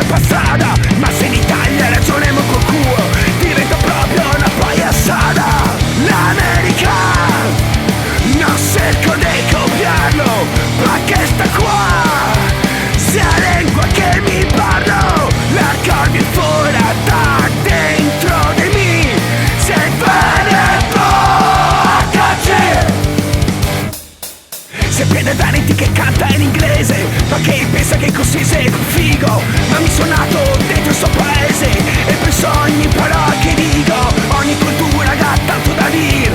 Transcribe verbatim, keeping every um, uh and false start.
Pasada, ma se in Italia ragionemo col culo, diventa proprio una paiasada. L'America, non cerco de copiarlo, ma questa qua, se la lengua che mi parlo, la cavi fora da dentro de mi, se vede po' a cacere. Se pierde da enti che canta in inglese, parché pensa che cusì se figo. Ma mi son nato dentro sto paese e penso ogni parola che digo. Ogni cultura ga tanto da dir,